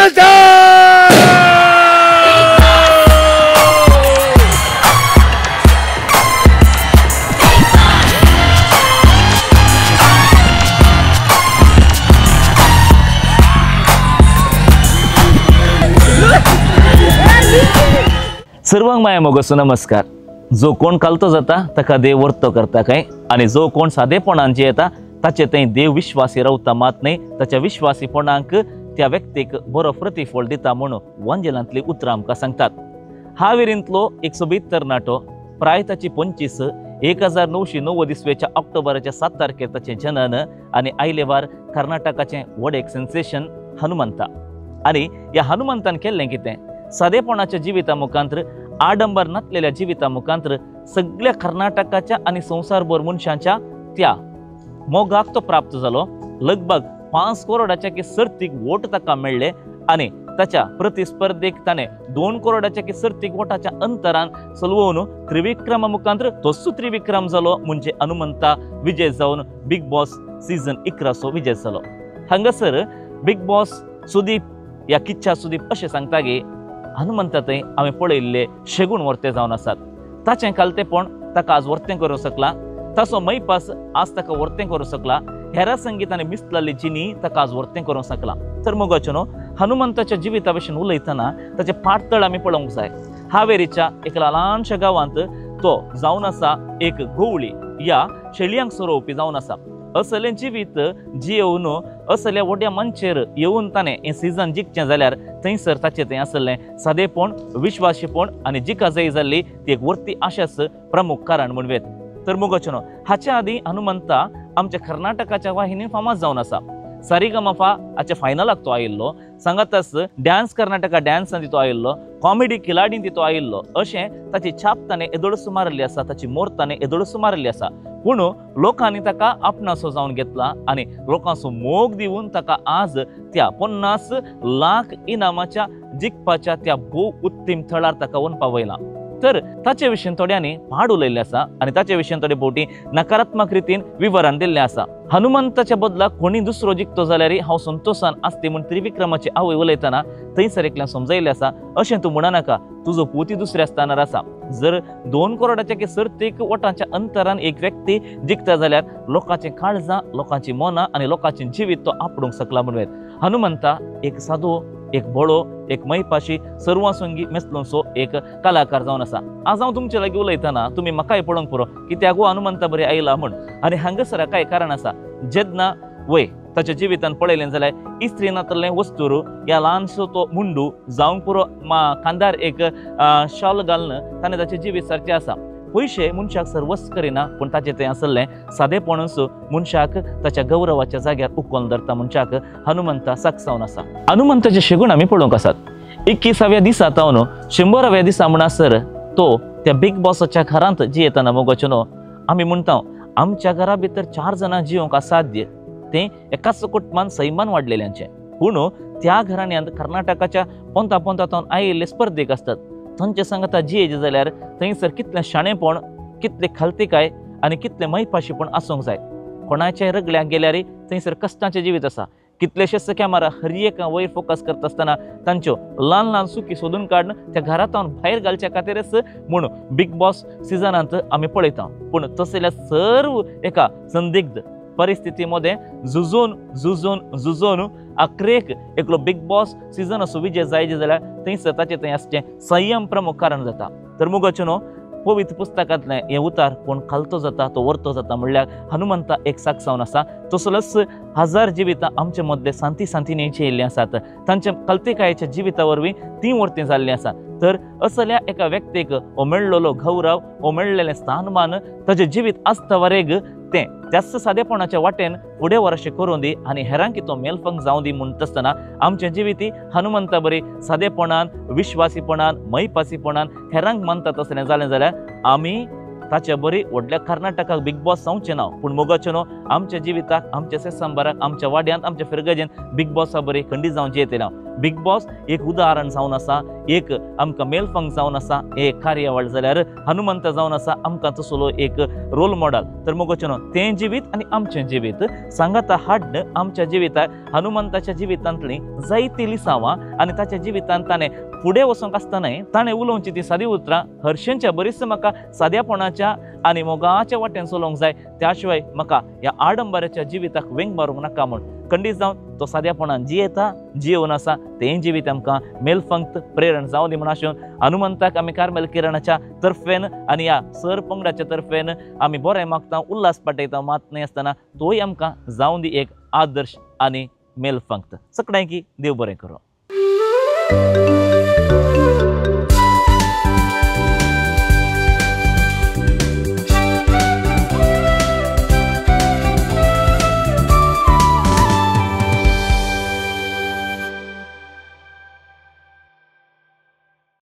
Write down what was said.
हनुमंत. सर्वांक माया मोगाचो नमस्कार. जो कोण कालतो जाता ताका देव वर्तो करता काय, आनी जो कोण सादेपणान जियेता ताचे थंय देव विश्वासी रावता मात न्हय, ताच्या विश्वासीपणाक त्या व्यक्तीक बरो प्रतिफळ दिता म्हणून वंजेलांतली उतरां आमकां सांगतात. हावेरींतलो एक सोबीत तरणाटो, प्राय ताची 25 1990 इसवेच्या ऑक्टोबराच्या 7 तारखेर ताचें जनन आनी आयलेवार कर्नाटकाचें व्हड एक सेन्सेशन हनुमंता. आनी ह्या हनुमंतान केल्लें कितें, सादेपणाच्या जिविता मुखांतर, आडंबर नासलेल्या जिविता मुखांतर सगळ्या कर्नाटकाच्या आनी संवसारभर मनशांच्या त्या मोगाक तो प्राप्त जालो. लगभग 5 करोडाच्या की सर्तीक वोट ताका मेळ्ळे आनी ताच्या प्रतिस्पर्धेक ताणें 2 करोडाच्या की सर्तीक वोटाच्या अंतरान सलवोवन त्रिविक्रमा मुखांतर तोच त्रिविक्रम जालो, म्हणजे हनुमंता विजय जावन बिग बॉस सीझन 11 विजय जालो. हांगासर बिग बॉस सुदीप या किच्छा सुदीप अशें सांगता की हनुमंता थंय हांवें पळयल्ले शेगूण वर्ते जावन आसात. ताचें खालतेपण ताका आज वर्तें करूंक शकलां, ताचो मैपास आज ताका वर्तें करूंक शकला, हेरा संगीतान मिसलाली जिनी ताका आज वर्तें करूंक शकलां. तर मोगाचो न्हू, हनुमंताच्या जिविता भशेन उलयतना ताचें पाटतळ आमी पळोवंक जाय. हावेरीच्या एका ल्हानशा गांवांत तो जावन आसा एक गोवळी या शेळयांक सोरोवपी जावन आसा. असलें जिवीत जियेवन असल्या व्हडल्या मंचेर येवन ताणें हें सिजन जिखचें जाल्यार थंयसर ताचें थंय आसलें सादेपण, विश्वासीपण आनी जिका जाय जाल्ली ती एक वर्ती आशाच प्रमुख कारण म्हणवेत. तर मोगाचो न्हू, हाच्या आदीं हनुमंता आमच्या कर्नाटकाच्या वाहिनीन फामाद जावन आसा. सारेगमपा हाच्या फायनलाक तो आयिल्लो, सांगाताच डान्स कर्नाटका डान्सान तो आयिल्लो, कॉमेडी खिलाडीन तो आयिल्लो. अशें ताची छाप ताणें येदोळसो मारिल्ली आसा, ताची मोर ताणें येदोळसो मारिल्ली आसा. पूण लोकांनी ताका आपणासो जावन घेतला आनी लोकांचो मोग दिवन ताका आज त्या 50 लाख इनामाच्या जिखपाच्या त्या भोव उत्तीम थळार ताका व्हरून पावयला. तर ताचे विशीं थोड्यांनी पाड उलयल्लें आसा आनी ताचे विशीं थोडे भोवटी नकारात्मक रितीन विवरण दिल्लें आसा. हनुमंताच्या बदला कोणी दुसरो जिखतो जाल्यार हांव संतोशान आसती म्हूण त्रिविक्रमाची आवय उलयतना थंयसर एकल्यान समजायिल्लें आसा, अशें तूं म्हणनाका, तुजो पूती दुसऱ्या स्थानार आसा. जर 2 करोडाच्या की सर्तीक वटांच्या अंतरान एक व्यक्ती जिखता जाल्यार लोकांचें काळजां, लोकांची मनां आनी लोकांचें जिवीत तो आपडूंक शकला म्हणून. हनुमंता एक सादो, एक भोळो, एक मैपाशी, सर्वासंगी मेसलोसो एक कलाकार जावन आसा. आज हांव तुमचे लागीं उलयतना तुमी म्हाकाय पळोवंक पुरो कित्याक हो हनुमंता बरें आयला म्हूण. आनी हांगासर कांय कारण आसा, जेन्ना वय ताच्या जिवितान पळयलें जाल्यार इस्त्री नातलें वस्तूर ह्या ल्हानसो तो मुंडू जावंक पुरो खांदार एक शॉल घालून ताणें ताचें जिवीत सारकें आसा. पयशे मनशाक सर्वस्व करिना, पूण ताचें थंय आसलें सादेपणूच मनशाक ताच्या गौरवाच्या जाग्यार उखलून धरता मनशाक हनुमंता साक्षावन आसा. हनुमंताचे शेगूण आमी पळोवंक आसात. 21व्या दिसा तावन 100व्या दिसा म्हणसर तो त्या बिग बॉसाच्या घरांत जियेतना मोगाचो न्हू, आमी म्हणटा आमच्या घरा भितर 4 जाणां जिवंक असाध्य, तें एकाच कुटुंबान सैमान वाडलेल्यांचें. पूण त्या घराण्यांत कर्नाटकाच्या पोंता पोंता आयिल्ले स्पर्धेक आसतात, तांचे सांगता जियेचे जाल्यार थंयसर कितलें शाणेपण, कितलें खालतीकाय आनी कितलें मैपाशीपण आसूंक जाय. कोणाच्याय रगल्याक गेल्यार थंयसर कश्टांचें जिवीत आसा. कितलेशेच कॅमेरा हर एका वयर फोकस करता आसतना तांच्यो ल्हान ल्हान सुकी सोदून काडून त्या घरांत भायर घालच्या खातीरच म्हूण बिग बॉस सिजनांत आमी पळयता. पूण तसल्या सर्व एका संदिग्ध परिस्थिती मध्ये झुजून झुजून झुजून अखेरेक एकलो बिग बॉस सिजन असो विजय जायचे जाल्यार थंयसर ताचें थंय आसचें संयम प्रमुख कारण जाता. तर मोगाचो न्हू, पवित्र पुस्तकांतलें हें उतार कोण खालतो जाता तो वर्तो जाता म्हणल्यार हनुमंता एक साक्षावन आसा. तसलोच हजार जिवितां आमचे मदले सांती सांतीने येयल्लीं आसात, तांच्या कल्तिकायेच्या जिविता वरवीं तीं वर्तीं जाल्लीं आसात. तर असल्या एका व्यक्तीक हो मेळ्ळलो गौरव, हो मेळ्ळेलें स्थानमान ताचें जिवीत आसता वरेग तें त्याच सादेपणाच्या वाटेन फुडें व्हर करूं दी आनी हेरांकी तो मेलफंग जावं दी म्हणटा आसतना आमच्या जिविती हनुमंता बरी सादेपणान, विश्वासीपणान, मैपासीपणान हेरांक मानता तसलें जालें जाल्यार आमी ताचे बरी व्हडल्या कर्नाटकाक बिग बॉस जावचें ना, पूण मोगाचें न्हू आमच्या जिविताक, आमच्या सेसंबराक, आमच्या वाड्यांत, आमच्या फिरगजेन बिग बॉसा बरी खंडीत जावन जियेतले. बिग बॉस एक उदाहरण जावन आसा, एक आमकां मेलफंग जावन आसा एक कार्यावळ जाल्यार हनुमंत जावन आसा आमकां तसलो एक रोल मॉडल। तर मोगोचें न्हू तें जिवीत आनी आमचें जिवीत सांगाता हाडन आमच्या जिविताक हनुमंताच्या जिवितांतलीं जायतीं लिसांवां आनी ताच्या जिवितांत ताणें फुडें वचोंक आसतनाय ताणें उलोवची ती सादी उतरां हरशेंच्या बरीच म्हाका साद्यापणाच्या आनी मोगाच्या वाटेन चलोवंक जाय, त्या शिवाय म्हाका ह्या आडंबराच्या जिविताक वेंग मारूंक नाका म्हूण खंडीत जावन तो साद्यापणान जियेता जियेवन आसा तें जिवीत आमकां मेलफंक्त प्रेरण जावं दी म्हूण आशेवन हनुमंताक आमी कार्मेल किरणाच्या तर्फेन आनी ह्या सर पंगडाच्या तर्फेन आमी बरें मागता उल्हास पाठयता मात न्हय आसतना तोय आमकां जावं दी एक आदर्श आनी मेलफंक्त। सगळ्यांकी देव बरें करूं।